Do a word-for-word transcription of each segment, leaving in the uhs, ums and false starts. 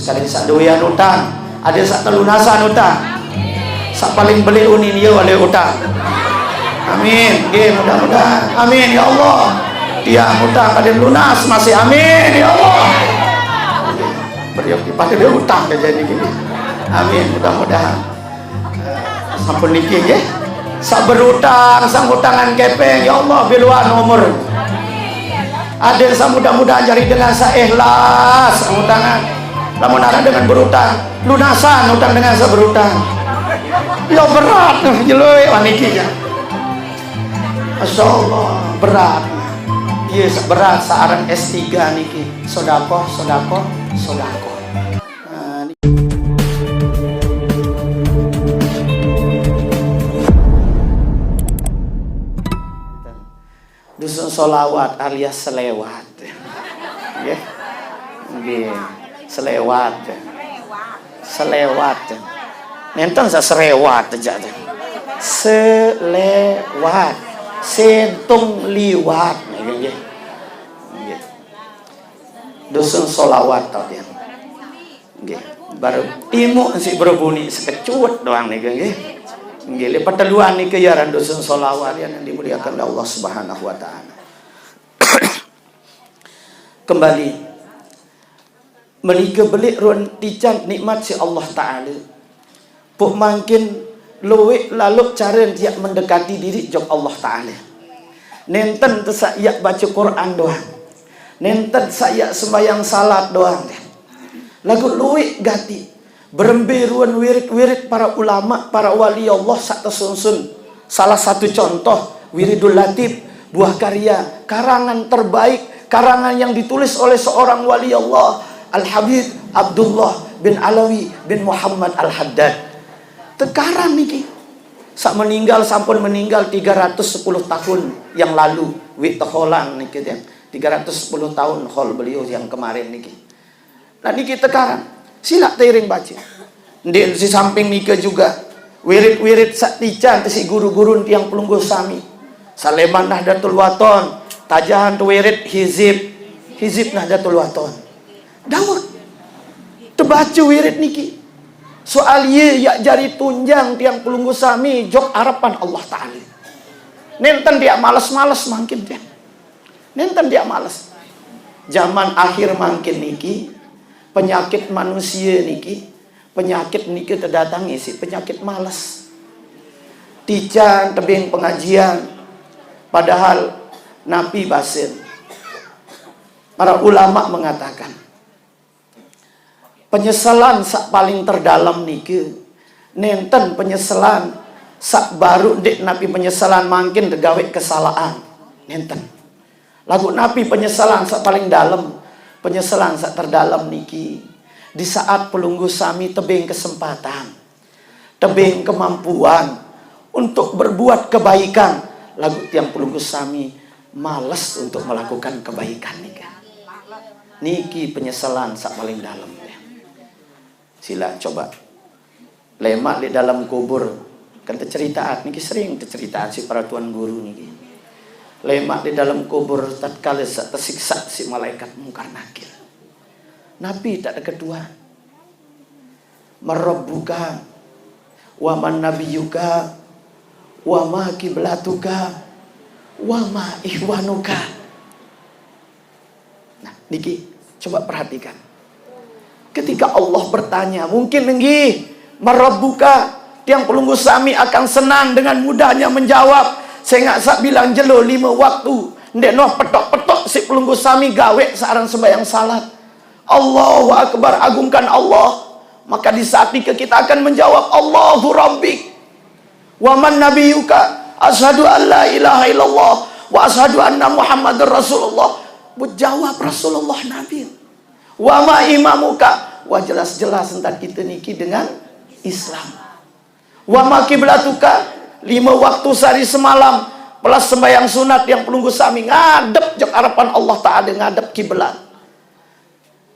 Sekali sak doyan utang, ada sak telunasan utang. Sak paling belik unin yo oleh utang. Amin. Nggih, mudah-mudahan. Amin ya Allah. Tiang utang ada lunas masih. Amin ya Allah. Beliau dipakai dia utang aja ini. Amin, mudah-mudahan. Sampun niki nggih. Sak berutang, sang utangan kepeng, ya Allah, biluan umur. Ada sak mudah-mudahan jari dengan sak ikhlas, sang utangan. Lamun ada dengan berutang, lunasan utang dengan sak berutang. Ya berat, jeloi wah niki ya. Masya Allah, berat. Iya, sak berat, searan S tiga niki. Sodakoh, sodakoh, sodakoh. Nah, ni- Dusun solawat alias selewat. Nggih. Nggih. Selewat. Selewat. Nenten sa serewat aja. Selewat. Sentung liwat. Nggih, nggih. Nggih. Dusun solawat tau dia. Nggih. Baru timu si berbunyi sekecut doang nih, nggih. Nggih, lepat teluan nih keyaran dusun solawat yang dimuliakan oleh Allah Subhanahu wa Ta'ala. Kembali, menika belik run tican nikmat si Allah Ta'ala. Puk mangkin luwik laluk cara tiak mendekati diri jok Allah Ta'ala. Nenten tesak yak baca Quran doang. Nenten sak yak sembahyang salat doang. Lagu luwik gati. Berembe ruan wirid-wirid para ulama, para wali Allah sak tesunsun. Salah satu contoh, Wiridul Latif, buah karya, karangan terbaik, karangan yang ditulis oleh seorang wali Allah, Al-Habib Abdullah bin Alawi bin Muhammad Al-Haddad. Tekaran niki. Sak meninggal, sampun meninggal tiga ratus sepuluh tahun yang lalu, wi teholang niki, tiga ratus sepuluh tahun hol beliau yang kemarin niki. Nah, niki tekaran. Sila teiring baca. Ndik si samping nika juga. Wirid-wirid sak tican si guru-guru tiang pelungguh sami. Saleman Nahdlatul Waton, tajahan tu wirid hizib, hizib Nahdlatul Waton. Dawek. Tebaca wirid niki. Soal ye yak jari tunjang tiang pelungguh sami jok harapan Allah Ta'ala. Nenten tiak males-males mangkin tiang. Nenten tiak males. Zaman akhir mangkin niki, penyakit manusia niki, penyakit niki terdatangi si penyakit males. Tican tebing pengajian, padahal napi basen. Para ulama mengatakan, penyesalan sak paling terdalam nike, nenten penyesalan sak baru ndik napi penyesalan mangkin degawe kesalahan. Nenten. Lagu napi penyesalan sak paling dalam, penyesalan sak terdalam niki, di saat pelungguh sami tebing kesempatan, tebing kemampuan untuk berbuat kebaikan, lagu tiang pelungguh sami males untuk melakukan kebaikan nika. Niki penyesalan sak paling dalam. Sila coba. Lemak di dalam kubur. Kan teceritaan, niki sering teceritaan si para tuan guru niki. Lemak di dalam kubur tatkala sa-, tersiksa si malaikat Mungkar Nakir. Nabi tak ada kedua. Marabbuka, wa man nabiyuka, wa ma kiblatuka, wa ma ikhwanuka. Nah, niki, coba perhatikan. Ketika Allah bertanya, mungkin nggih, marabbuka, tiang pelungguh sami akan senang dengan mudahnya menjawab. Saya nggak sak bilang jelo lima waktu, ndek noh petok-petok si pelungguh sami gawe searan sembahyang salat. Allahu Akbar, agungkan Allah. Maka di saat itu kita akan menjawab, Allahu Rabbi. Wa man nabiyuka? Asyhadu an la ilaha illallah wa asyhadu anna Muhammadar Rasulullah. Bujawab Rasulullah Nabi. Wa ma imamuka? Wah, jelas-jelas entan kita niki dengan Islam. Wa ma kiblatuka? Lima waktu sehari semalam plus sembahyang sunat yang pelungguh sami ngadep jok harapan Allah Ta'ala, ngadep kiblat.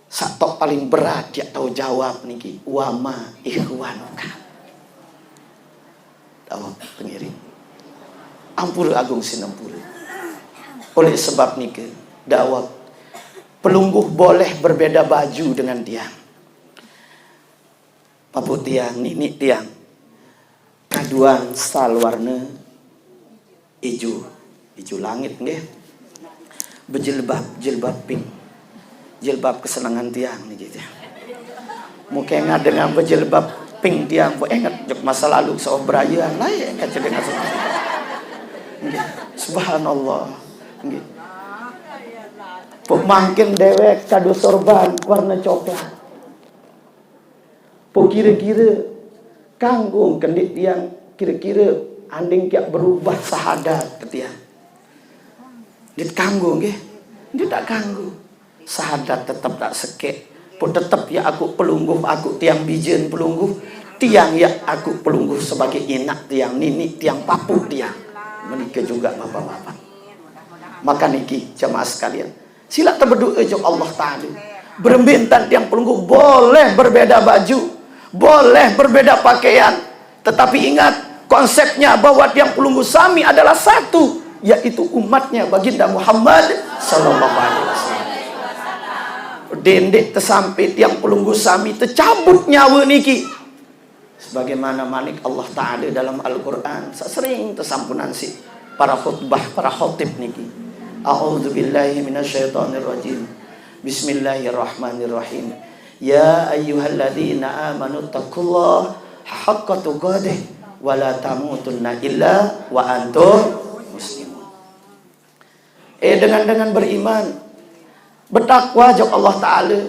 Satok paling berat dia tahu jawab niki, wa ma ikhwanuka. Tahu pengiring. Ampura agung sinampura. Oleh sebab niki, dawab pelungguh boleh berbeda baju dengan tiang. Papuq tiang, niniq tiang, kaduan sal warne ijo, ijo langit nggih. Bejilbab, jilbab pink. Jilbab kesenangan tiang niki tiang. Muke ngadeng bejilbab pink tiang, mbok inget jok masa lalu sawah berayean, laeq kance dengan se-, nggih. Subhanallah. Nggih. Mbok mangkin dewek kadu sorban warne coklat. Mbok kire-kire kanggo kendit tiang, kire-kire anding kiaq berubah sahadat ke tiang. Ndit kanggo nggih. Ndit tak kanggo. Sahadat tetep tak sekeq. Pun tetep ya aku pelungguh, aku tiang bijen pelungguh. Tiang ya aku pelungguh sebagai inak tiang, niniq tiang, papuq tiang. Menikah juga bapak-bapak. Maka niki jamaah sekalian, silaq tebedoe jok Allah Taala. Berembe entan tiang pelungguh boleh berbeda baju, boleh berbeda pakaian, tetapi ingat, konsepnya bahwa tiang pelungguh sami adalah satu, yaitu umatnya Baginda Muhammad sallallahu alaihi wasallam. Dendeq tesampe tiang pelungguh sami tecabut nyawe niki. Sebagaimana manik Allah Taala dalam Al-Quran, saq sering tesampunan siq para khutbah, para khotib niki. A'udzubillahi minasyaitonirrajim. Bismillahirrahmanirrahim. Ya ayyuhalladzina amanu taqullaha haqqa tuqatih wa la tamutunna illa wa antum muslimun. Eh, dengan, dengan beriman, betakwa jok Allah Taala,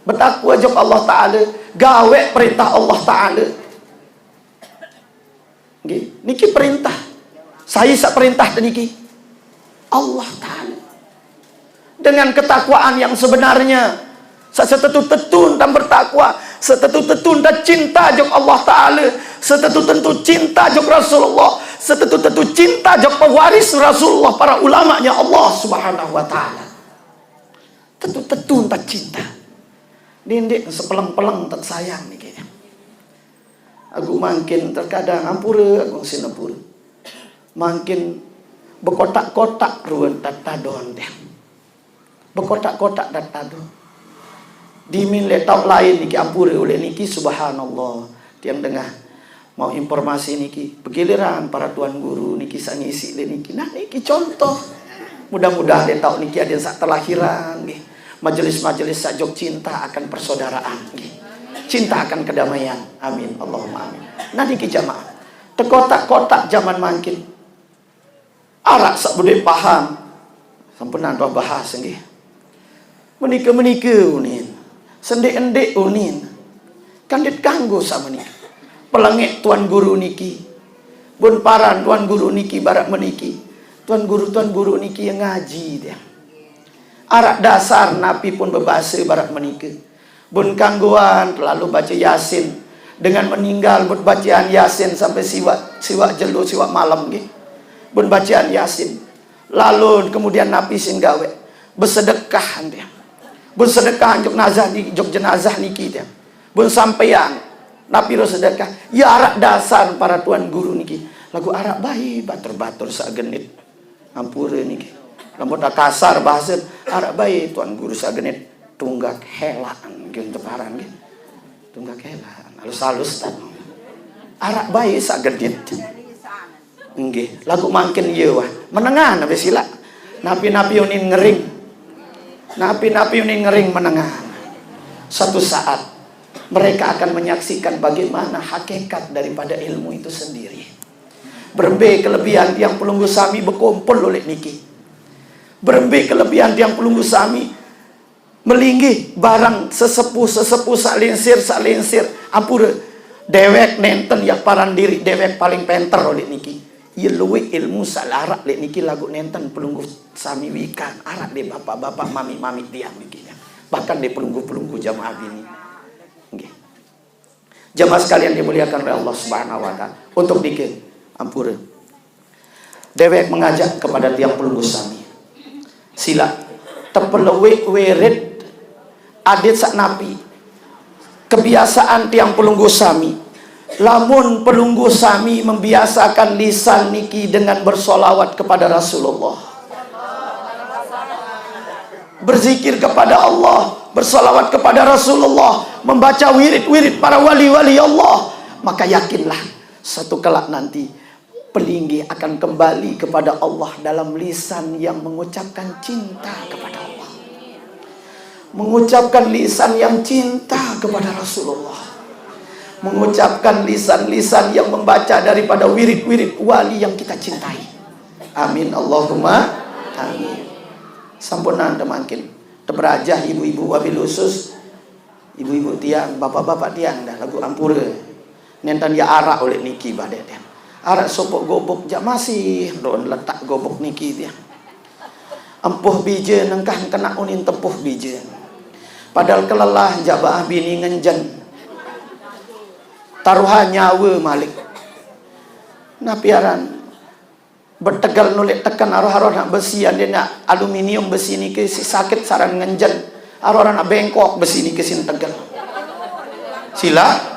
betakwa jok Allah Taala, gaweq perintah Allah Taala. Nggih, niki perintah. Sai saq perintah niki? Allah Taala. Dengan ketakwaan yang sebenarnya, saq setetu-tetu entan bertakwa, setetu-tetu entan cinta jok Allah Taala, setetu-tetu cinta jok Rasulullah, setetu-tetu cinta jok pewaris Rasulullah, para ulamanya Allah Subhanahu wa Taala. Tetu-tetu entan cinta. Nindik sepeleng-peleng entan sayang niki. Aku mangkin terkadang ampure, aku sing ampure. Mangkin bekotak-kotak ruen tatadon deh. Bekotak-kotak tatadon. Dimin leq taoq lain niki ampure, uleq niki subhanallah. Tiang dengah mau informasi niki, begiliran para tuan guru niki saq ngisi leq niki. Nah, niki contoh. Mudah-mudahan leq taoq niki adeqn saq telahiran nggih. Majelis-majelis saq jok cinta akan persaudaraan nggih. Cinta akan kedamaian. Amin. Allahumma amin. Nah, niki jamaah. Tekotak-kotak jaman mangkin. Araq saq bedoe paham. Sampunan roh bahas nggih. Menike-menike unin. Sendik-endik unin. Kan ndeq kanggo saq menike. Pelengeq tuan guru niki. Bun paran tuan guru niki barak meniki. Tuan guru, tuan guru niki ngaji deh. Araq dasar napi pun bebase barak menike. Bun kanggoan terlalu bace Yasin. Dengan meninggal, bun bacaan Yasin sampai siwaq, siwaq jelo, siwaq malem nggih. Bun bacaan Yasin. Lalu kemudian napi sing gaweq? Besedekah nggih. Bun sedekah jok nazah ni-, jok jenazah niki nggih. Bun sampeyan, napi ro sedekah? Ya araq dasar para tuan guru niki. Laguq araq bae batur-batur saq genit. Ampure niki. Lamun tak kasar bahase, araq bae tuan guru saq genit tunggak helaan nggih teparan nggih. Tunggak helaan. Halus-halus tan. Araq bae saq genit. Nggih, laguq mangkin iye wah. Menengan napi silaq. Napi-napi unin ngering. Napi-napi unin ngering menengan. Satu saat mereka akan menyaksikan bagaimana hakikat daripada ilmu itu sendiri. Berembe kelebihan tiang pelungguh sami bekumpul uleq niki. Berembe kelebihan tiang pelungguh sami melinggih barang sesepuh-sesepuh saq linsir, saq linsir. Ampure. Dewek nenten yaq paran diriq dewek paling penter uleq niki. Ye lueq ilmu saq araq leq niki laguq nenten pelungguh sami wikan. Araq leq bapak-bapak, mami-mami tiang niki. Bahkan leq pelungguh-pelungguh jamaah bini. Nggih. Jamaah sekalian dimuliakan oleh Allah Subhanahu wa Ta'ala. Untuk niki, ampure. Dewek mengajak kepada tiang pelungguh sami. Silaq tepelueq wirid adeq saq napi. Kebiasaan tiang pelungguh sami. Lamun pelungguh sami membiasakan lisan niki dengan bersolawat kepada Rasulullah. Berzikir kepada Allah. bersalawat kepada Rasulullah, membaca wirid-wirid para wali-wali Allah, maka yakinlah, satu kelak nanti pelinggih akan kembali kepada Allah dalam lisan yang mengucapkan cinta kepada Allah. Mengucapkan lisan yang cinta kepada Rasulullah. Mengucapkan lisan-lisan yang membaca daripada wirid-wirid wali yang kita cintai. Amin, Allahumma amin. Sampunan teu mangkin. Teu berajah ibu-ibu wabil khusus. Ibu-ibu tiang, bapak-bapak tiang dah lagu ampura. Nénten ya arak oleh niki badé tiang. Arak sopok gobok jak masih, ron letak gobok niki tiang. Empuh bijén engkah kena unin tempuh bijén. Padahal kelelah jamaah bini ngenjen. Taruhan nyawa malik. Napi aran betegel nulik teken aroh-aroh nak besi, andén nak aluminium besi niki si sakit saran ngenjen. Aroh-aroh nak bengkok besi niki sin tegel. Sila.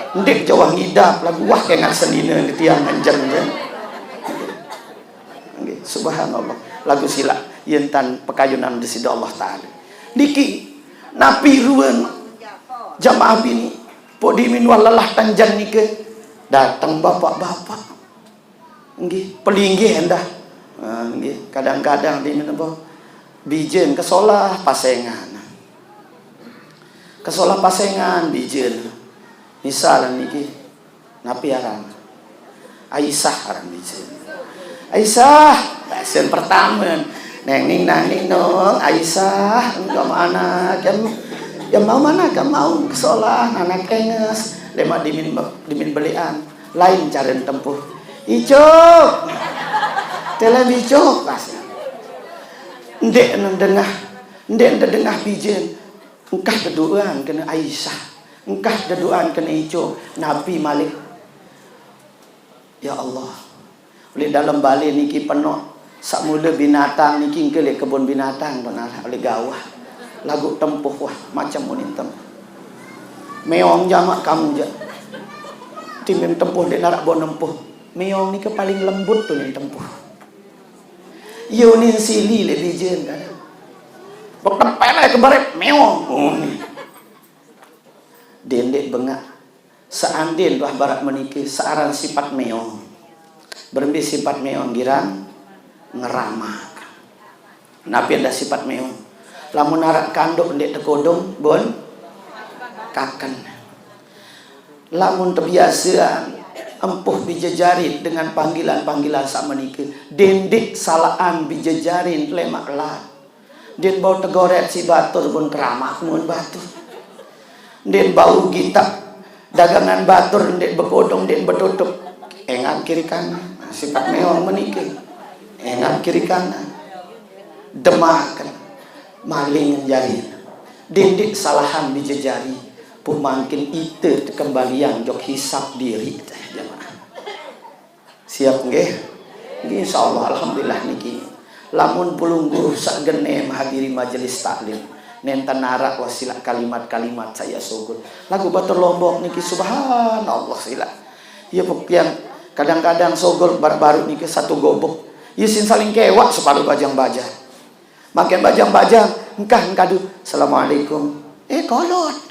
Ndik jauh ngidap lagu wah kengat senina ke tiang ngenjen je. Nggih, subhanallah. Lagu sila. Yen tan pekayunan Desida Allah Taala. Niki napi ruan jamaah bini. Pok dimin wah lelah tanjan nike. Datang bapak-bapak. Nggih, pelinggih endah. Ha, nggih, kadang-kadang dimin apa? Bijén kesolah pasengan. Kesolah pasengan bijén. Misal niki, napi aran? Aisyah aran bijén. Aisyah, pasien pertama. Neng ning nang ning nong, Aisyah, engkau mana? Kem, ya mau mana? Kem mau kesolah, anak enges. Lemak dimin dimin belian. Lain cara tempuh. Icuk. Telem icuk kasih. Ndek nang dengah, ndek nang dengah bijén. Engkah deduan kena Aisyah. Engkah deduan kena icuk. Nabi malik. Ya Allah. Oleh dalam bale niki penok. Sak mula binatang niki engke lek kebun binatang benar oleh gawah. Lagu tempuh wah macam unin tempuh. Meong jamak kamu je. Timin tempuh dek narak bon nempuh. Meong niki paling lembut tu nin tempuh. Yo nin sili lek bijén kan. Bok tempel ke baret meong. Oh, ni. Dendek bengak. Seandin wah barat meniki searan sifat meong. Berembe sifat meong girang ngeramak. Napi ada sifat meong? Lamun arak kanduk ndek tekodong, bon kaken. Lamun tebiasaan empuh bijejarit dengan panggilan-panggilan sak meniki, dendek salaan bijejarit lemak lat. Din bau tegoret si batur pun keramak mun batur. Din bau gitak dagangan batur din bekodong din betutup. Engan kiri kanan. Sifat meong meniki. Engan kiri kanan. Demaken maling jari. Dindik salahan bijejari. Pun mangkin ite tekembalian jok hisap diri teh jamaah. Siap nggih? Nggih, insyaallah, alhamdulillah niki. Lamun pulungguh sak gene menghadiri majelis taklim, nenten narak wasilah kalimat-kalimat saya sugul. Lagu batur Lombok niki subhanallah sila. Ya pok yang kadang-kadang sugul baru-baru niki satu gobok. Ya sin saling kewak separuh bajang-bajang. Makin bajang-bajang, engkah engkadu, "Assalamualaikum." Eh, kolot.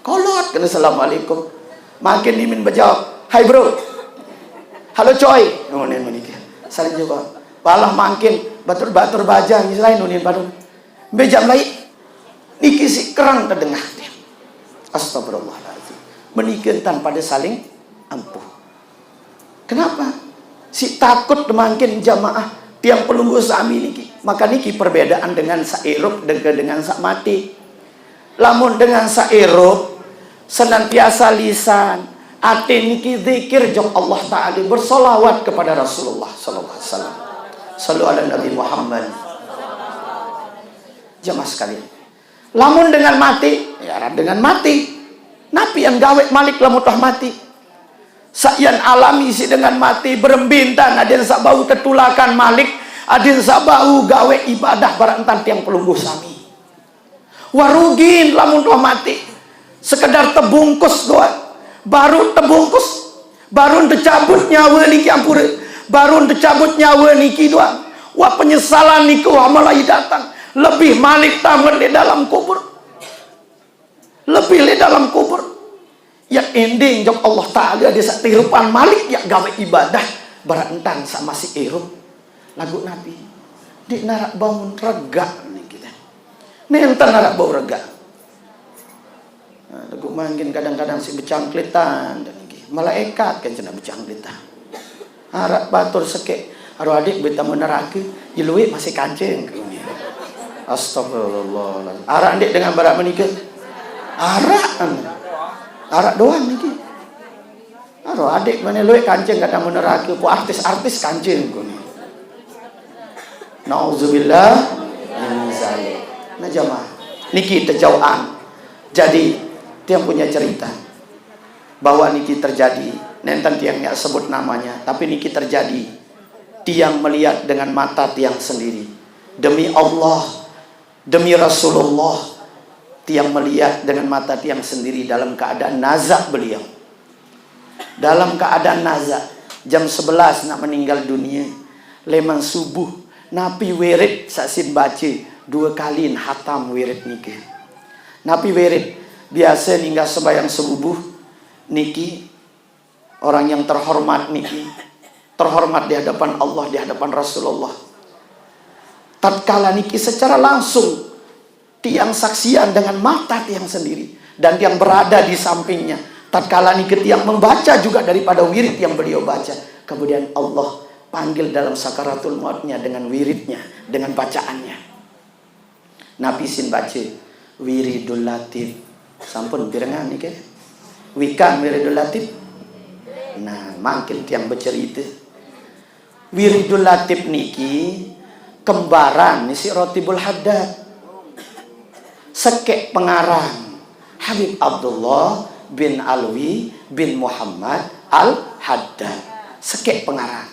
Kolot kena assalamualaikum. Makin dimin bejawab, "Hai bro." "Halo coy." Nunin meniki. Saling jawab. Palah makin batur-batur bajang, lain nunin padun. Bejam lai. Niki si kerang terdengah dia. Astagfirullahaladzim. Menikah tan pada saling ampuh. Kenapa? Si takut demangkin jamaah tiang pelungguh sami niki. Maka niki perbedaan dengan sairup dengan, dengan sak mati. Lamun dengan sairup senantiasa lisan, ati niki zikir jok Allah Ta'ala, bersolawat kepada Rasulullah sallallahu alaihi wasallam. Sallu ala Nabi Muhammad. Jamaah sekalian. Lamun dengan mati, ya dengan mati. Napi yang gawe malik lamun toh mati? Sak yan alami si dengan mati, berembintan, adin sak bau tetulakan malik, adin sak bau gawe ibadah barak entan tiang pelungguh sami. Warugin lamun toh mati. Sekedar tebungkus doang. Baru tebungkus. Baru tecabut nyawa niki ampura. Baru tecabut nyawa niki doang. Wah penyesalan niku wah mulai datang. Lebih malik tamat di dalam kubur. Lebih di dalam kubur. Ya ending jok Allah Ta'ala ada satu tirupan malik ya gawe ibadah. Barak entang sama si irup. Lagu Nabi. Di narak bangun rega nih kita. Nenten narak bau rega. Nah, lagu mangkin kadang-kadang si becangklitan dan iki. Malaikat kan cina becangklitan. Arak batur sekek. Aduh adik beta meneraka. Jeluik masih kancing. Astagfirullah. Arak ndik dengan barak menikah. Arak. Arak doang niki. Aduh adik mana luik kancing kadang meneraka. Pu artis-artis kancing kuni. Nauzubillah. Min zalik. Nah jamaah. Niki tejauhan. Jadi tiang punya cerita bahwa niki terjadi. Nenten tiang nyak sebut namanya, tapi niki terjadi. Tiang melihat dengan mata tiang sendiri. Demi Allah, demi Rasulullah, tiang melihat dengan mata tiang sendiri dalam keadaan nazak beliau. Dalam keadaan nazak, jam sebelas nak meninggal dunia, leman subuh, napi wirid sasin baca, dua kali hatam wirid niki. Napi wirid, biasa ninggal sembahyang subuh, niki, orang yang terhormat niki, terhormat di hadapan Allah, di hadapan Rasulullah. Tatkala niki secara langsung tiang saksian dengan mata tiang sendiri dan tiang berada di sampingnya. Tatkala niki tiang membaca juga daripada wirid yang beliau baca. Kemudian Allah panggil dalam sakaratul mautnya dengan wiridnya, dengan bacaannya. Nabi sin baca Wiridul Latif. Sampun pirengan niki. Wikan Wiridul Latif. Nah, mangkin tiang bercerita. Wiridul Latif niki kembaran nisi Rotibul Haddad. Sekek pengarang Habib Abdullah bin Alwi bin Muhammad Al Haddad. Sekek pengarang.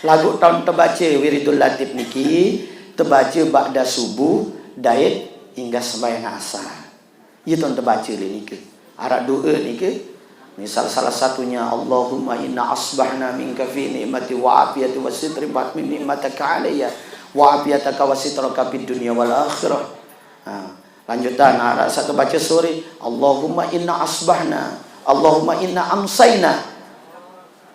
Lagu taun tebaca Wiridul Latif niki, tebaca ba'da subuh, dait hingga sembahyang asar. Iya taun tebaca le niki. Arak doa niki. Misal salah satunya, Allahumma inna asbahna minka fi ni'mati wa afiyati wa sitri min ni'mataka alayya wa afiyataka wa sitraka fid dunya wal akhirah. Ha, lanjutan arak satu baca sore, Allahumma inna asbahna, Allahumma inna amsayna.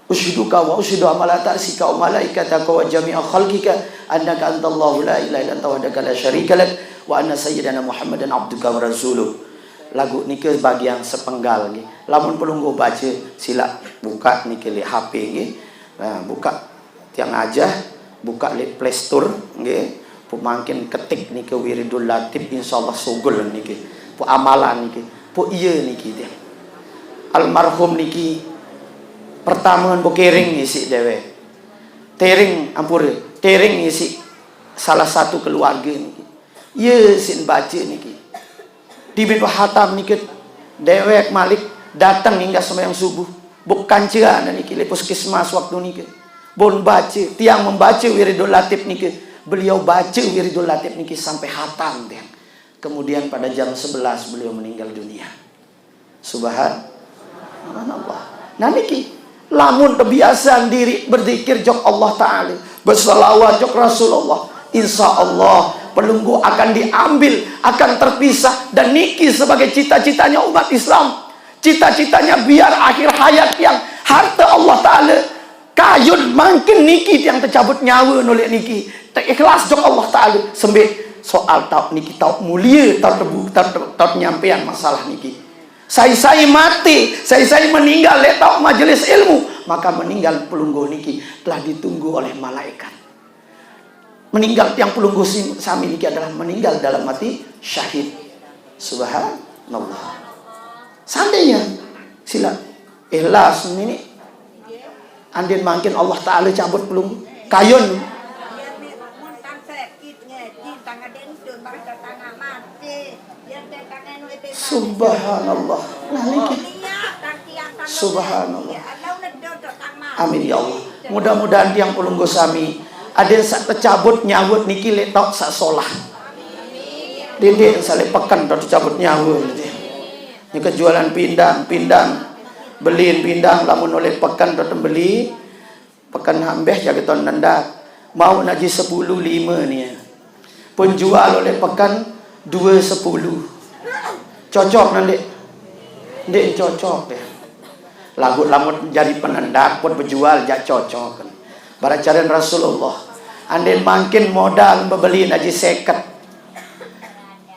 Usyiduka wa usyidu amala tarsika wa malaikataka wa jami'a khalqika annaka antallahu la ilaha illa anta wahdaka la syarika lak wa anna sayyidana Muhammadan abduka wa rasuluh. Lagu niki bagian sepenggal nggih. Lamun pelungguh baca, sila buka niki le H P nggih. Nah, buka tiang aja, buka le Play Store nggih. Pemangkin ketik niki Wiridul Latif, insyaallah sugul niki. Pu amalan niki. Pu iya niki dia. Almarhum niki pertama bu kering isi dewek. Tering ampura, tering isi salah satu keluarga niki. Iya sin baca niki. Di bin hatam niki dewek malik datang hingga sembahyang subuh. Bukan cia niki le puskesmas waktu niki. Bon baca, tiang membaca Wiridul Latif niki. Beliau baca Wiridul Latif niki sampai hatam tiang. Kemudian pada jam sebelas beliau meninggal dunia. Subhanallah. Nah niki, lamun kebiasaan diri berzikir jok Allah Ta'ala, bersalawat jok Rasulullah, insya Allah pelunggu akan diambil, akan terpisah. Dan niki sebagai cita-citanya umat Islam, cita-citanya biar akhir hayat yang harta Allah Ta'ala kayun mangkin niki tiang tercabut nyawa nolak niki. Terikhlas jok Allah Ta'ala sembik soal tau niki tau mulia, tau tebu, tau, tau, tau penyampaian masalah niki. Sai-sai mati, sai-sai meninggal le tau majelis ilmu, maka meninggal pelungguh niki telah ditunggu oleh malaikat. Meninggal tiang pelungguh sami niki adalah meninggal dalam mati syahid. Subhanallah. Seandainya sila ikhlas ini andin mangkin Allah Ta'ala cabut pelungguh kayun. Subhanallah. Nah niki. Subhanallah. Amin ya Allah. Mudah-mudahan tiang pelungguh sami ada sak tercabut nyawut niki le tau sak solah. Didik sale peken tau tercabut nyawa niki. Niki jualan pindang, pindang. Beliin pindang lamun oleh peken tau beli. Peken hambeh jaga ton nendak. Mau naji sepuluh lima nih. Penjual oleh peken dua sepuluh. Cocok nanti? Ndeq cocok deh. Laguq lamun jari penendak pun bejual jaq cocok. Barat caren Rasulullah, andin mangkin modal bebeli naji seket.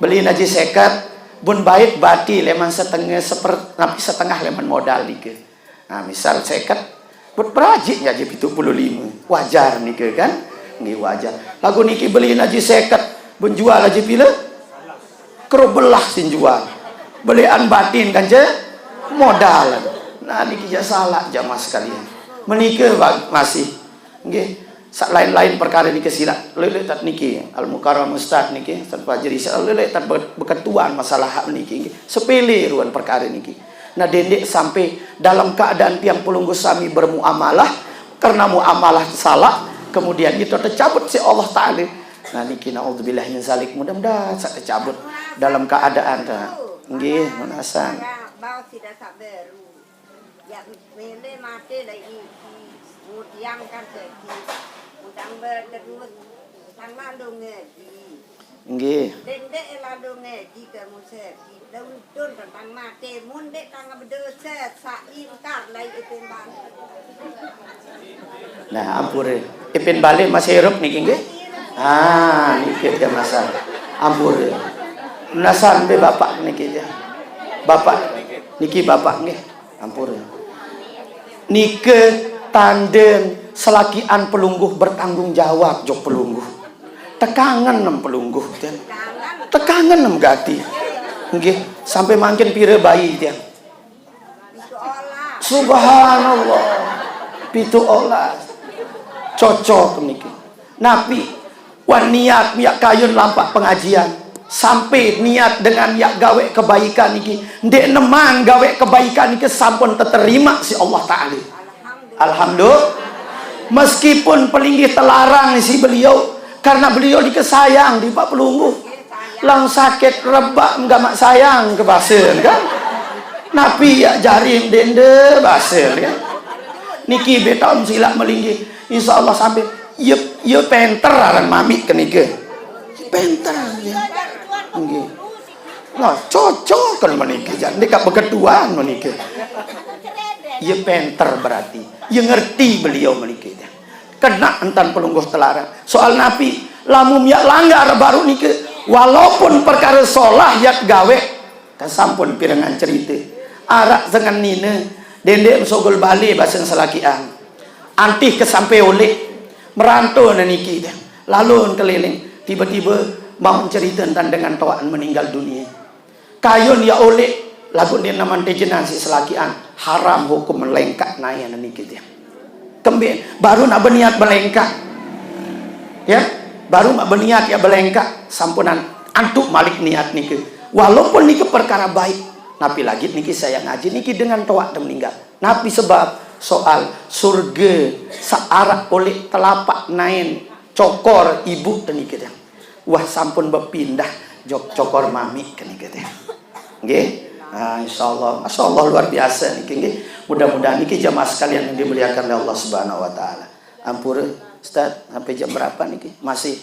Beli naji seket, bun bait bati leman setengah, seper-, napi setengah leman modal nike. Nah, misal seket, bun berajik nyaji pitu puluh lime. Wajar nike kan? Nggih, wajar. Laguq niki beli naji seket, bun jual aji pile? Kero belah sin jual. Belean batin kance modal. Nah, niki jaq salaq jamaah sekalian. Menike ba-, masih. Nggih. Saq lain-lain perkare niki silaq. Leleq tat niki, Al Mukarram Ustaz niki, Ustaz Fajri, saq leleq tat be-, beketuan masalah hak niki, nggih. Sepele ruan perkare niki. Nah, dendeq sampai dalam keadaan tiang pelungguh sami bermuamalah, karena muamalah salaq, kemudian itu tecabut siq Allah Ta'ala. Nah, niki naudzubillah min zalik. Mudah-mudahan saq tecabut dalam keadaan ta-, nggih, nunasan. Bau sidah saq beru. Yaq mele mate laiq niki, mudiang kan seki, mudang beterus, tang lalo ngaji. Nggih. Ndeq-ndeq lalo ngaji ke museki, daun-daun tentang mate, mun ndeq tang bedose, saq ingkar laiq ipin bale. Nah, ampure. Ipin bale masih irup niki nggih? Ah, niki dia masa. Ampure. Menasan be bapak niki dia. Bapak niki bapak nggih. Ampure. Nike tanden selakian pelungguh bertanggung jawab jok pelungguh. Tekangen nem pelungguh, ten. Tekangen nem gati. Nggih, sampai mangkin pire bayi, ten. Subhanallah. Pitu olas. Cocok niki. Napi? Wah, niat miaq kayun lampaq pengajian. Sampai niat dengan yaq gaweq kebaikan niki. Ndeq neman gaweq kebaikan niki sampun teterima siq Allah Ta'ala. Alhamdulillah. Meskipun pelinggih telarang siq beliau, karena beliau niki sayang tipaq pelungguh. Lang sakit rebaq gamaq sayang ke base kan. Napi yaq jari ndeq-ndeq base kan. Niki be taun silaq melinggih. Insyaallah sampai. Ye, ye penter aran mamiq ke nike. Ye penter, ye. Nggih. Nah, cocok kan menike, jan. Ndeq kaq beketuan menike. Ye penter berarti. Ye ngerti beliau menike, jan. Kena entan pelungguh telarang. Soal napi? Lamun yaq langgar baruq nike, walaupun perkare solah yaq gaweq, kan sampun pirengan cerite. Araq sengen nine, dendeq mesogol bale basen selakian. Antih ke sampe oleq, merantau ne niki deh. Lalun keliling, tiba-tiba mauq cerite entan dengan toaqn meninggal dunie. Kayun yaq oleq, laguq ndeq neman tejenan siq selakian, haram hukum melengkaq nae niki deh. Kembe, baru naq beniat belengkaq. Ya, baru naq beniat yaq belengkaq, sampunan antuk malik niat nike. Walaupun nike perkara baik, napi lagi niki saya ngaji niki dengan toaq te meninggal. Napi sebab? Soal surge saq araq oleq telapaq naen cokor ibuq te nike deh. Wah, sampun bepindah jok cokor mamiq ke nike deh. Nggih. Nah, insyaallah, masyaallah luar biasa niki nggih. Mudah-mudahan niki jamaah sekalian yang dimuliakan oleh Allah Subhanahu wa taala. Ampure, Ustaz, sampai jam berapa niki? Masih?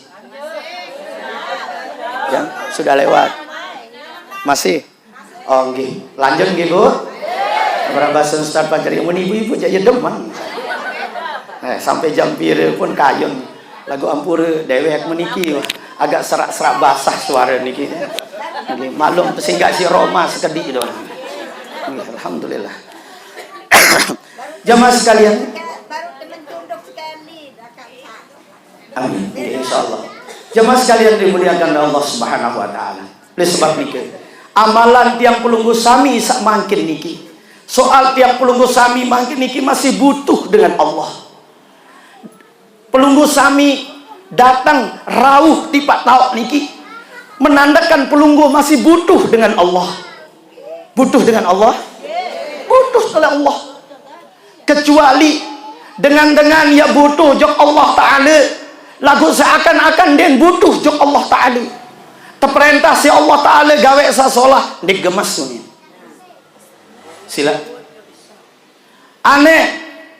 Jam sudah lewat. Masih? Oh, nggih. Lanjut nggih, Bu. Berapa Ustaz Fajri? Mun ibu-ibu jaq ye demen. Eh, sampai jam pire pun kayun. Laguq ampure dewek meniki, wah, agak serak-serak basah suara niki. Nggih, maklum pesinggaq si Roma sekediq doang. Nggih, alhamdulillah. Jamaah sekalian. Amin. Nggih, insyaallah. Jamaah sekalian dimuliakan oleh Allah Subhanahu wa taala. Oleh sebab niki, amalan tiang pelungguh sami saq mangkin niki. Soal tiang pelungguh sami mangkin niki masih butuh dengan Allah. Pelungguh sami dateng rauh tipaq taoq niki menandakan pelungguh masih butuh dengan Allah. Butuh dengan Allah? Butuh oleh Allah. Kecuali dengan-dengan yaq butuh jok Allah Ta'ala, laguq seakan-akan ndeqn butuh jok Allah Ta'ala. Teperentah siq Allah Ta'ala gaweq saq solah, ndeq gemes unin. Sila. Aneh,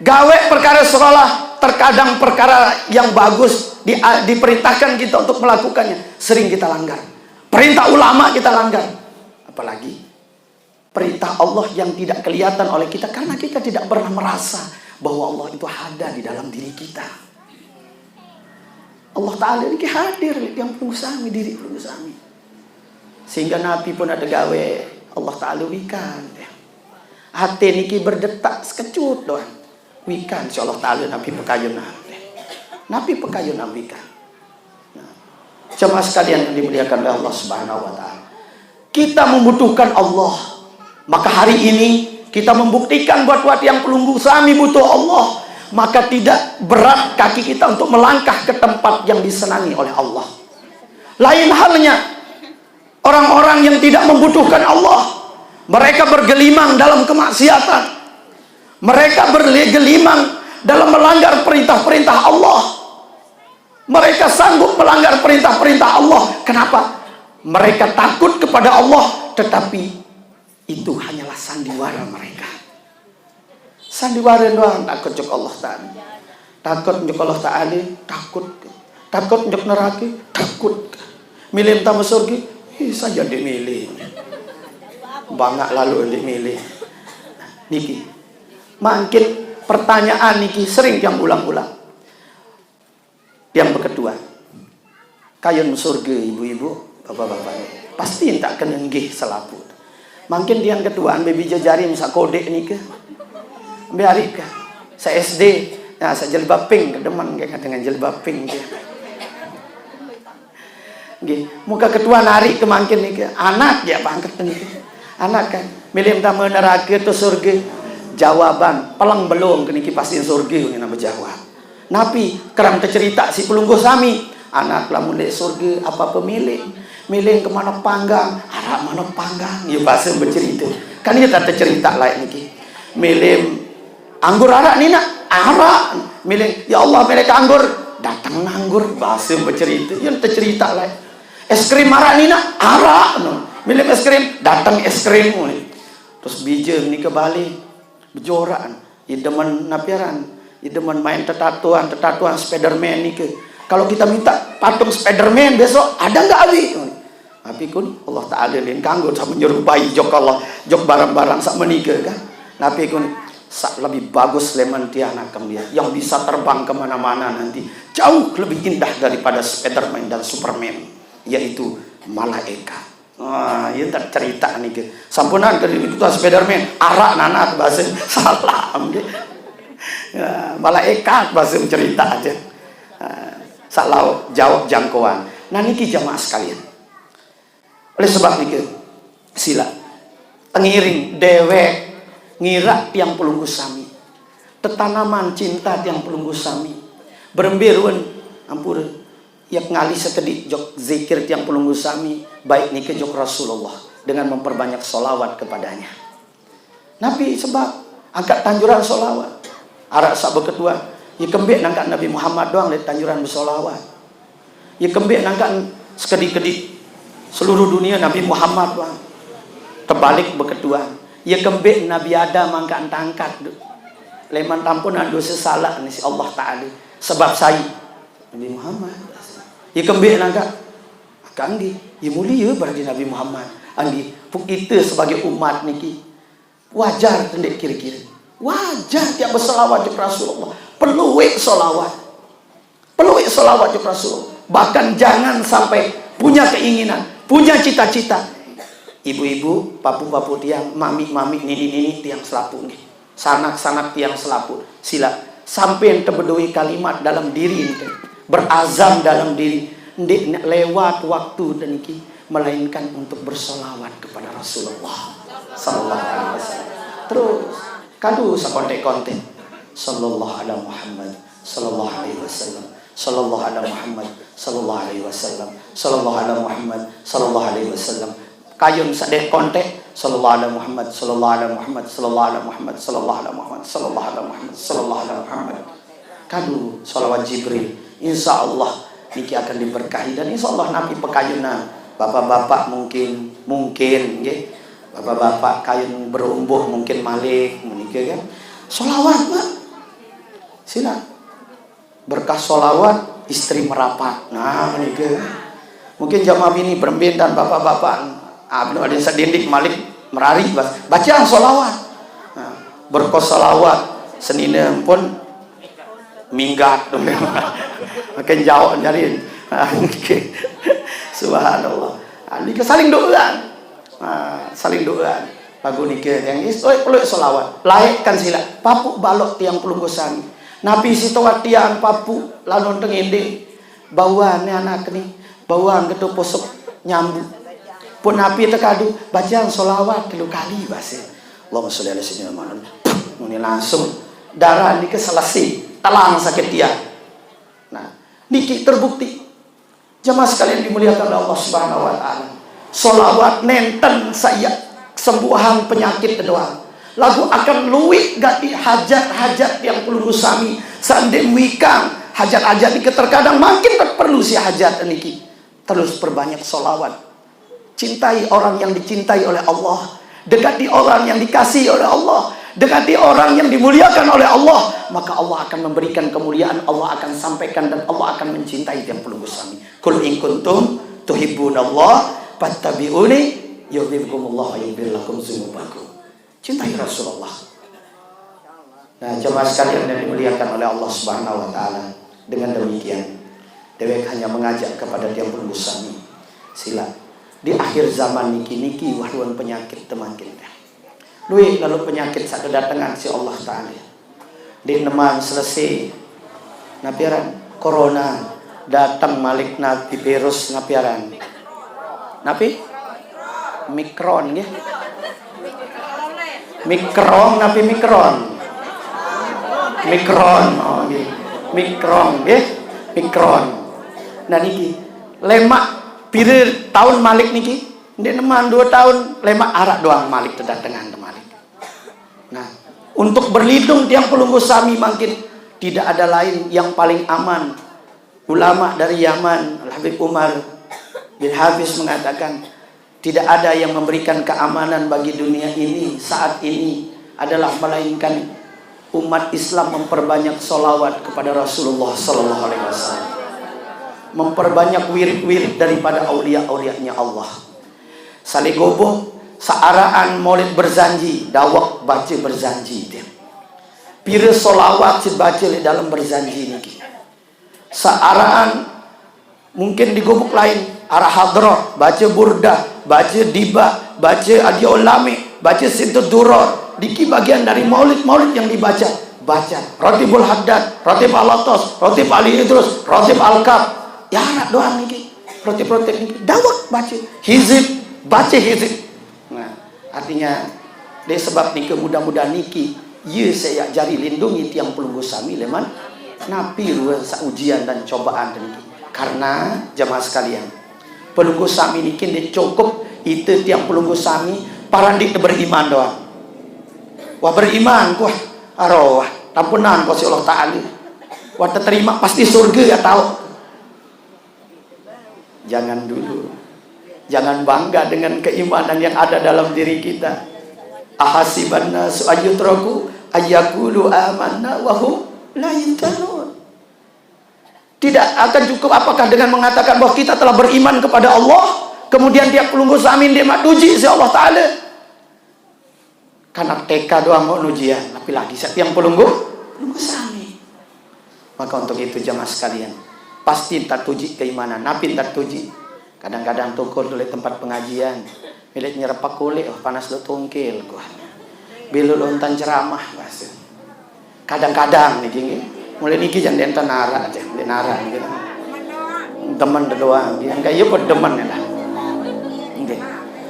gaweq perkare solah, terkadang perkare yang bagus, Di, diperintahkan kita untuk melakukannya, sering kita langgar. Perintah ulama kita langgar. Apalagi perintah Allah yang tidak kelihatan oleh kita karena kita tidak pernah merasa bahwa Allah itu ada di dalam diri kita. Allah Ta'ala ini hadir di tiang pelungguh sami, diri pelungguh sami. Sehingga Nabi pun ada gawe, Allah Ta'ala wikan. Hati niki berdetak sekejut doang. Wikan, insya Allah Ta'ala Nabi pekayun nanti. Nabi pekayun Nabi kan. Nah, jemaah sekalian yang dimuliakan oleh Allah Subhanahu wa Ta'ala. Kita membutuhkan Allah. Maka hari ini kita membuktikan buat-buat yang pelungguh sami butuh Allah. Maka tidak berat kaki kita untuk melangkah ke tempat yang disenangi oleh Allah. Lain halnya orang-orang yang tidak membutuhkan Allah. Mereka bergelimang dalam kemaksiatan. Mereka bergelimang dalam melanggar perintah-perintah Allah. Mereka sanggup melanggar perintah-perintah Allah. Kenapa? Mereka takut kepada Allah, tetapi itu hanyalah sandiwara mereka. Sandiwara doang, takut jok Allah Ta'ala. Takut jok Allah Ta'ala, takut. Takut jok neraka, takut. Milih utama surga, ih, saya ndak milih. Bangak lalu ndak milih. Niki. Mangkin pertanyaan niki sering yang ulang-ulang. Yang beketua. Kayun surga, ibu-ibu, bapak-bapak. Pasti ndak kena nggih selapuq. Mangkin tiang ketuaan bae bije jari mesak kodek nike. Mbe arik ke? Sa S D. Nah, sa jilbab pink, kedemen kayak dengan jilbab pink dia. Nggih, muka ketua narik ke mangkin nike. Anak ya pangkat nike. Anak kan. Milih utama neraka atau surga? Jawaban, paling belum ke niki pasti surga ni nama jawab. Napi kerang tecerita si pelungguh sami. Anak lamun dek surga apa pemilik? Milih ke mana panggang? Arah mana panggang? Ya bahasa bercerita. Kan kita tercerita lain niki. Milih anggur arak ni nak? Arak. Milih, ya Allah, milih anggur. Datang anggur, bahasa bercerita. Yang tercerita lain. Es krim arak ni nak? Arak. Milih es krim, datang es krim. Terus bija ni kebalik. Bejorakan. Ye demen napi aran? Ye demen main tetatuan, tetatuan Spiderman nike. Kalau kita minta patung Spiderman besok, ada nggak awi? Napi kun Allah Ta'ala lain kanggo sa menyerupai jok Allah, jok barang-barang sak menike kan. Napi kun sak lebih bagus leman tiang akan dia yang bisa terbang kemana-mana nanti jauh lebih indah daripada Spiderman dan Superman, yaitu malaikat. Wah, iya tak cerita niki. Sampunan ke diri ketua Spiderman, arak nanat bahasa salam deh. Ya, malaikat bahasa cerita aja. Salau jawab jangkauan. Nah niki jamaah sekalian. Oleh sebab niki sila tengiring dewek ngira tiang pelungguh sami. Tetanaman cinta tiang pelungguh sami. Berembe ruen ampura. Yak ngalih sekedik jok zikir tiang pelungguh sami, baik nike jok Rasulullah dengan memperbanyak solawat kepadanya. Napi sebab angkat tanjuran solawat? Arak sak beketua, ye kembik nangkat Nabi Muhammad doang le tanjuran bersolawat. Ye kembik nangkat sekedik-kedik seluruh dunia Nabi Muhammad doang. Terbalik beketua, ye kembik Nabi Adam angkat tangkat leman tampunan dosa salah ni si Allah Ta'ala. Sebab sai Nabi Muhammad. Ye kembik nangka. Angka anggi. Ye mulia berarti Nabi Muhammad. Anggi. Pun kita sebagai umat niki wajar tendek kira-kira. Wajar tiap berselawat jok Rasulullah. Peluit selawat. Peluit selawat jok Rasulullah. Bahkan jangan sampai punya keinginan, punya cita-cita. Ibu-ibu, papu-papu tiang, mami-mami, nini-nini tiang selapuq nggih. Sanak-sanak tiang selapuq, sila sampean tebedoi kalimat dalam diri ente, berazam dalam diri, ndeq lewat waktu deniki, melainkan untuk bersolawat kepada Rasulullah sallallahu alaihi wasallam. Terus, kadu sekontek-kontek, sallallahu ala Muhammad, sallallahu alaihi wasallam, sallallahu ala Muhammad, sallallahu alaihi wasallam, sallallahu ala Muhammad, sallallahu alaihi wasallam. Kayun sedeq kontek, sallallahu ala Muhammad, sallallahu ala Muhammad, sallallahu ala Muhammad, sallallahu ala Muhammad, sallallahu ala Muhammad, sallallahu ala Muhammad. Kadu salawat Jibril. Insya Allah niki akan diberkahi dan insya Allah napi pekayunan. Bapak-bapak mungkin, mungkin, nggih. Bapak-bapak kayun berumbuh mungkin malik, menikah kan. Salawat, Pak. Sila. Berkah solawat, istri merapat. Nah, menikah. Mungkin jamaah bini berembin dan bapak-bapak, ah, belum ada yang sedindik malik merari, bas-, bacaan solawat. Nah, berkah solawat, senina pun minggat. Makin jauh nyari. Subhanallah. Ah, ini saling doa. Ah, saling doa. Lagu nike yang is, oi, peluk solawat. Laikkan sila. Papuk balok tiang pelungguh sami. Napi sitoat tiang papuk, lalu tenginding. Bawa ni anak ni. Bawa gitu posok nyambu. Pun napi tekadu, bacaan solawat telu kali bahasa. Allahumma sholli ala sayyidina Muhammad. Ini langsung darah nike selesai. Telang sakit tiang. Nah, niki terbukti. Jamaah sekalian dimuliakan oleh Allah Subhanahu wa Ta'ala. Solawat nenten saya sembuhan penyakit doang. Lagu akan luwih gati hajat-hajat tiang pelungguh sami. Sande muikang hajat-hajat niki terkadang makin perlu si hajat niki. Terus perbanyak solawat. Cintai orang yang dicintai oleh Allah. Dekati orang yang dikasihi oleh Allah. Dekati orang yang dimuliakan oleh Allah. Maka Allah akan memberikan kemuliaan, Allah akan sampaikan, dan Allah akan mencintai tiang pelungguh sami. Qul in kuntum tuhibbunallah fattabi'uni yuhibbukumullah wa yaghfir lakum dzunubakum. Cintai Rasulullah. Nah, jemaah sekalian yang dimuliakan oleh Allah Subhanahu wa Ta'ala, dengan demikian, dewek hanya mengajak kepada tiang pelungguh sami. Sila. Di akhir zaman niki-niki, wah, luan penyakit temangkin teh. Luwih lalu penyakit sak kedatangan si Allah Ta'ala. Di neman selesai, napi aran, corona, datang malik napi virus, napi aran. Napi? Mikron, nggih. Mikron, napi mikron? Mikron, oh, nggih. Mikron, nggih. Mikron. Nah, niki. Lemak pire tahun malik niki? Ndik neman dua tahun, lemak arak doang malik, kedatangan malik. Nah, untuk berlindung tiang pelungguh sami mangkin tidak ada lain yang paling aman. Ulama dari Yaman, Al Habib Umar bin Hafiz mengatakan, tidak ada yang memberikan keamanan bagi dunia ini saat ini adalah melainkan umat Islam memperbanyak solawat kepada Rasulullah sallallahu alaihi wasallam, memperbanyak wirid-wirid daripada aulia-aulianya Allah. Salegoboh, saaraan maulid berjanji, dawek baca berjanji dia. Pira solawat si baca di dalam berjanji niki. Saaraan mungkin di gubuk lain, arah hadrah, baca burdah, baca diba, baca adyaul lami, baca sintud duror. Niki bagian dari maulid-maulid yang dibaca. Baca Ratibul Haddad, Ratib Alatos, Ratib Ali Idrus, Ratib Alkab. Ya, anak doang niki. Ratib-ratib niki. Dawek baca. Hizib, baca hizib. Nah, artinya, dari sebab niki mudah-mudahan niki, ya saya jari lindungi tiang pelungguh sami leman napi ruang sa ujian dan cobaan niki. Karena jamaah sekalian, pelungguh sami niki ndik cukup itu tiang pelungguh sami parandik beriman doang. Wah beriman kuah aroh wah tampunan kuah si Allah Ta'ala. Wah terima pasti surga ya tahu. Jangan dulu. Jangan bangga dengan keimanan yang ada dalam diri kita. Ahasiban nasu ayyutraku ayyakulu amanna wa hum la yuftanun. Tidak akan cukup apakah dengan mengatakan bahwa kita telah beriman kepada Allah, kemudian tiap pelungguh sami ndeq mak tuji si Allah Ta'ala. Karena T K doang mau ujian, tapi lagi siapa yang pelungguh? Pelungguh sami. Maka untuk itu jamaah sekalian, pasti ntar tuji keimanan. Napi ntar tuji? Kadang-kadang tukur dulu tempat pengajian, milik nyerepak kulit, oh panas lu tungkil, gua. Bilu lontan ceramah, bahasa. Kadang-kadang niki nggih. Mulai niki jangan denten arak aja, denten arak nggih. Demen doang, nggih. Enggak iya pun demen ya dah. Nggih.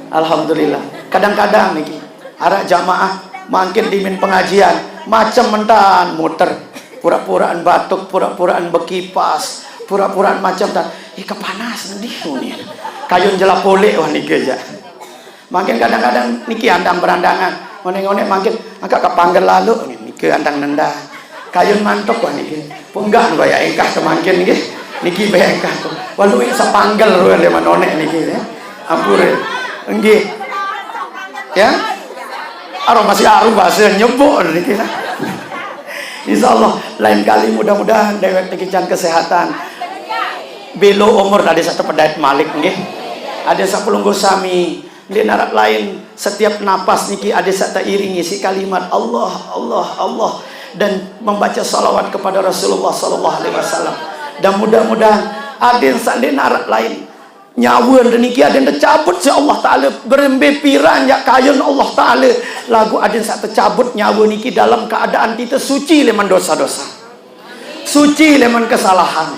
Alhamdulillah. Kadang-kadang niki arak jamaah mangkin dimin pengajian, macem mentan muter. Pura-puraan batuk, pura-puraan bekipas, pura-puraan macem tan. Ih kepanas ngendi nih. Kayun jelap polek wah niki aja. Mangkin kadang-kadang niki andang berandangan. Ngonek-ngonek mangkin angkat ke panggel lalu niki andang nendang. Kayun mantuk wah niki. Punggak wah ya engkah ke mangkin niki. Niki be engkah tuh. Walu ini sepanggel ruwe leman onek niki ya. Ampure. Nggih. Ya. Aro masih aru bahasa nyebok niki. Insyaallah lain kali mudah-mudahan dewek niki can kesehatan. Belo umur tadi satu pedait malik nggih. Ada sapelungguh sami nggih narak lain setiap napas niki ada sak teiringi si kalimat Allah, Allah, Allah dan membaca salawat kepada Rasulullah sallallahu alaihi wasallam. Dan mudah-mudahan ada sak nggih narak lain nyawa niki ada tecabut si Allah Taala berembe piran ya kayun Allah Taala lagu ada sak tecabut nyawa niki dalam keadaan kita suci leman dosa-dosa. Suci leman kesalahan.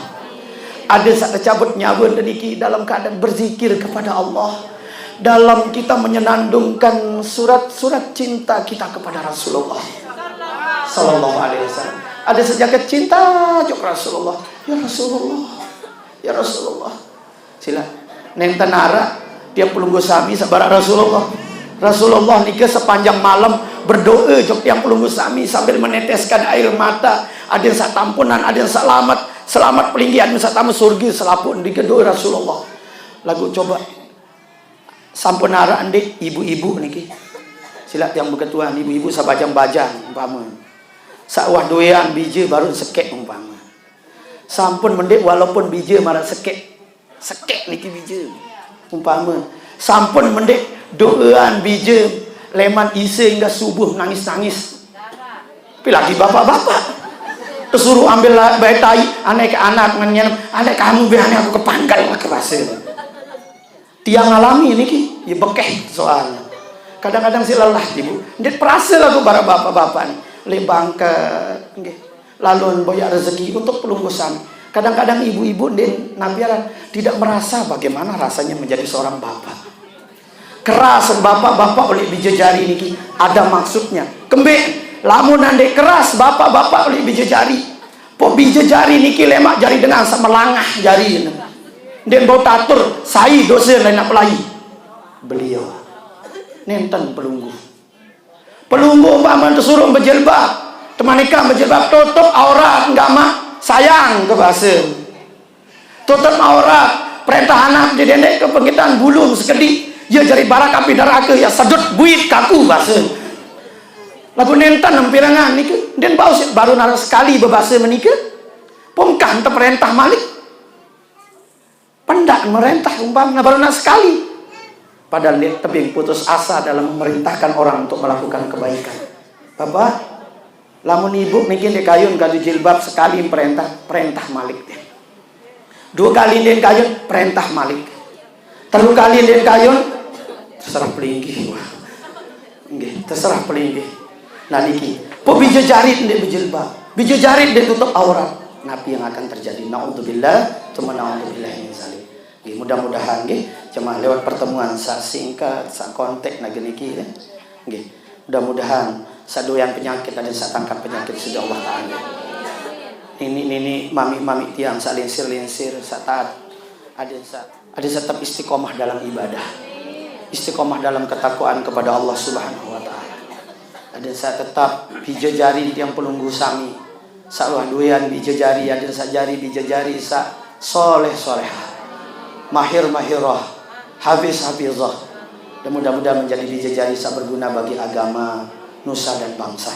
Ada sak tecabut nyawa niki dalam keadaan berzikir kepada Allah. Dalam kita menyenandungkan surat-surat cinta kita kepada Rasulullah sallallahu alaihi wasallam. Ada sejagat cinta jok Rasulullah. Ya Rasulullah. Ya Rasulullah. Sila. Nenten arak tiang pelungguh sami sabarak Rasulullah. Rasulullah niki sepanjang malam berdoa jok tiang pelungguh sami sambil meneteskan air mata. Ada yang sak tampunan, ada yang selamat, selamat pelinggih, ada yang sak tamu surga selaput niki doa Rasulullah. Lagu coba sampun arak ndik ibu-ibu niki. Sila tiang beketuan ibu-ibu sabajang-bajang umpama. Sak wah doyan bija baru sekek umpama. Sampun mendik walaupun bija marak sekek. Sekek niki bija. Umpama sampun mendik doan bija leman ise hingga subuh nangis-nangis. Tapi lagi bapak-bapak tersuruh ambil la- bayi tai, anak ke anak ngenyen, anak kamu be anak aku kepangkal lah kerasa. Tiang alami niki, ya bekeh soalnya. Kadang-kadang si lelah ibu, nggih perasa lagu para bapak-bapak nih, le bangket, nggih. Lalu boyak rezeki untuk pelunggusan. Kadang-kadang ibu-ibu nggih napiaran tidak merasa bagaimana rasanya menjadi seorang bapak. Keras bapak-bapak oleh bija jari niki ada maksudnya. Kembik, lamun nandek keras bapak-bapak oleh bija jari. Pok bija jari niki lemak jari dengan semelangah jari. Nggih bau tatur, sai dosa lain nak pelai. Beliau nenten pelungguh. Pelungguh umpama tesuruh berjilbab, temanika berjilbab tutup aurat enggak mak sayang ke bahasa. Tutup aurat, perintah anak didendek ke pengitan bulung sekedi, ia jari barak api neraka ia sedut buit kaku bahasa. Lagu nenten empirangan niki, den bau baru narak sekali bebahasa menika, pungkah ente perintah malik. Pendak merentah umpamanya baru nak sekali. Padahal dia tebing putus asa dalam memerintahkan orang untuk melakukan kebaikan. Bapak, lamun ibu niki ndik kayun kadu jilbab sekali perintah, perintah malik dia. Dua kali ndik kayun, perintah malik. Telu kali ndik kayun, terserah pelinggih. Wah. Nggih, terserah pelinggih. Nah niki, pok bija jari ndik berjilbab, bija jari ndik tutup aurat. Napi yang akan terjadi? Naudzubillah, cuma naudzubillah min zalik. Nggih, mudah-mudahan nggih, cuma lewat pertemuan sak singkat, sak kontak nagi niki ya. Nggih, mudah-mudahan sak doyan penyakit ada sak tangkap penyakit sudah Allah Taala. Nini-nini, mami-mami tiang sak linsir-linsir, sak taat. Ada sak Ada tetap istiqomah dalam ibadah, istiqomah dalam ketakwaan kepada Allah Subhanahu wa Ta'ala. Ada saya tetap bija jari tiang pelungguh sami, sak wah doyan bija jari, ada sak jari bija jari sak soleh solehah, mahir mahirah, hafiz hafizah. Dan mudah-mudahan menjadi bija jari sak berguna bagi agama, nusa dan bangsa.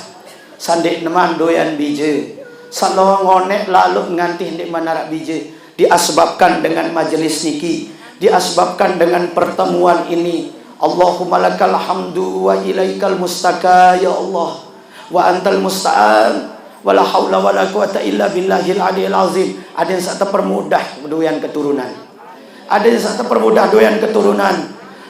Sandek neman doyan bija, sak lo ngonek lalu ngantih ndik manarak bija, diasbabkan dengan majelis niki, diasbabkan dengan pertemuan ini. Allahumma lakal hamdu wa ilaikal mustaka ya Allah, wa antal musta'an, wala haula wala quwata illa billahil aliyil azim. Ada yang sak terpermudah doyan keturunan. Ada yang sak terpermudah doyan keturunan.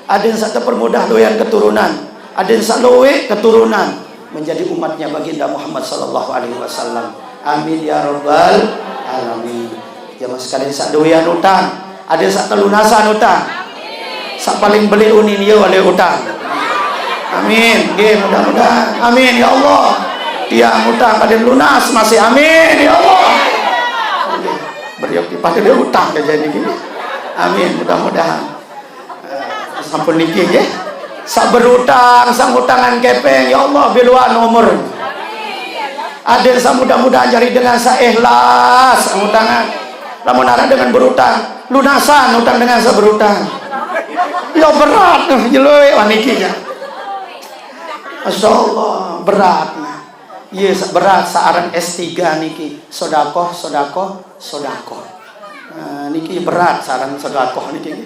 Ada yang sak terpermudah doyan keturunan. Ada yang sak loe keturunan menjadi umatnya baginda Muhammad sallallahu alaihi wasallam. Amin ya rabbal alamin. Jamaah sekalian sak doyan utang, ada sak telunasan utang. Sak paling beli unin ya wali utang. Amin. Nggih, mudah-mudahan. Amin ya Allah. Tiang utang ada lunas masih. Amin ya Allah. Nggih. Beriak dipakai dia utang aja ini gini. Amin, mudah-mudahan. Eh, sampun niki nggih. Sak berutang, sak utangan kepeng, ya Allah biluan umur. Ada sak mudah-mudahan jari dengan sak ikhlas, sak utangan. Lamun ada dengan berutang, lunasan utang dengan sak berutang. Ya berat tuh, jeloi wah niki ya. Masya Allah, berat. Iya, berat saaran S tiga niki. Sodakoh, sodakoh, sodakoh. Nah, niki berat saaran sodakoh niki.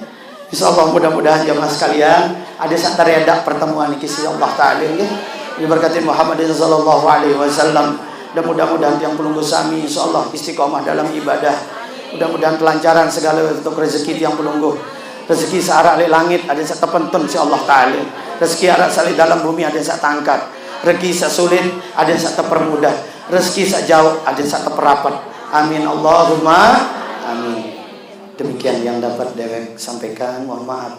Insyaallah, mudah-mudahan jamaah sekalian, ada sak tereda pertemuan niki si Allah Ta'ala nggih. Diberkati Muhammadin sallallahu alaihi wasallam. Dan mudah-mudahan tiang pelungguh sami insyaallah istiqomah dalam ibadah. Mudah-mudahan kelancaran segala bentuk rezeki tiang pelungguh. Rezeki saarak lek langit, ada sak tepentun si Allah Ta'ala. Rezeki arak salik dalam bumi, ada sak tangkat. Rezeki sak sulit, ada sak tepermudah. Rezeki sak jauh, ada sak teperapat. Amin Allahumma amin. Demikian yang dapat dewek sampaikan. Mohon maaf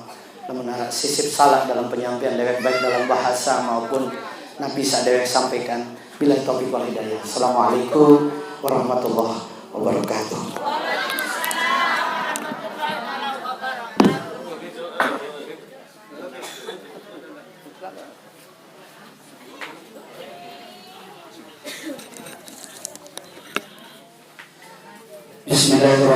lamun arak sisip salah dalam penyampaian dewek, baik dalam bahasa maupun napi sak dewek sampaikan. Billahi taufiq wal hidayah. Assalamualaikum warahmatullahi wabarakatuh. Bismillahirrahmanirrahim.